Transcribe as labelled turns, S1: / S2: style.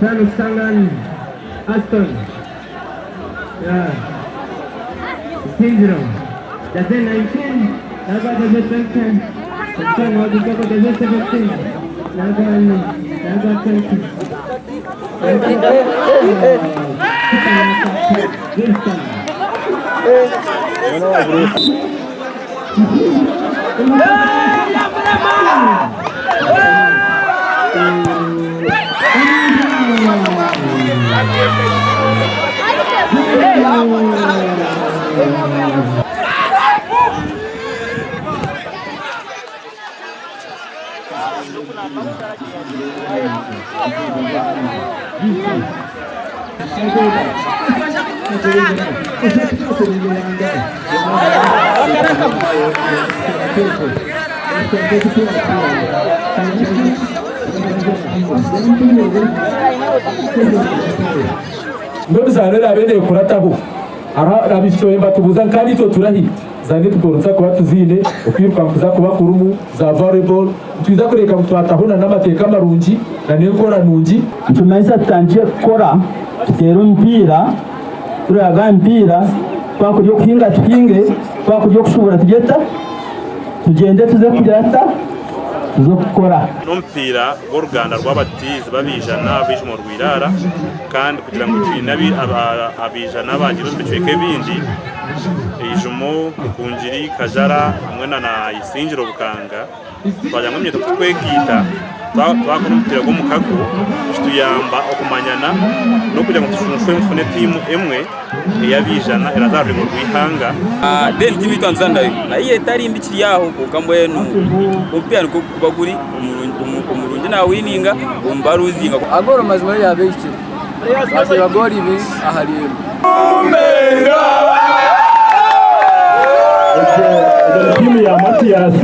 S1: Tano Kisangan Aston ya Isingiro Jersey 19 Nagwa Jersey 20 Kapitani wa Bugogo Jersey 17 Nagwa Nagwa 20 Winston.
S2: Mbwenu emizaano eraabe neekurataho, hariho abaishiki baabaire nibatubuuza ngu kandi itwe turahi? Za netball nituza kuba tuziine, okwiruka nikuza kuba kurimu, za volleyball, nitwiza kureebeka ngu twataho n'amateeka marungi n'enkora nungi.
S3: Nitumanyisa tutandikye kukora tuteere omupiira, turayaga aha mipiira, twaba kuri okuhinga tuhinge, twaba kuri okushuubura tugye tuta, tugyende tuze kugira tuta, tuze kukora.
S4: N'omupiira gw'oruganda rw'abatiizi b'abaijana ab'eishomo rw'eirara kandi kugira ngu twine abaijana abaagiire omu bicweka ebindi, Eijumo, Rukungiri, Kajara hamwe na Isingiro Bukanga, twagira ngu eminyeeto kutwegaita twakora omupiira gw'omukago kituyamba okumanyana n'okugira ngu tushunshwemu tufune tiimu emwe ey'abaijana eraaze aha rurengo rw'eihanga.
S5: Then tiimu ei twaza nayo nayo etari mbi kiri aho kwonka mbwenu omupiira nikwo gurikuba guri omurungi nawininga omubi aruzinga.
S6: Agoolo mazima yo yaaba ehikire. Baateeba goolo ibiri ahari emwe.
S2: Egyo ni tiimu ya Mathias.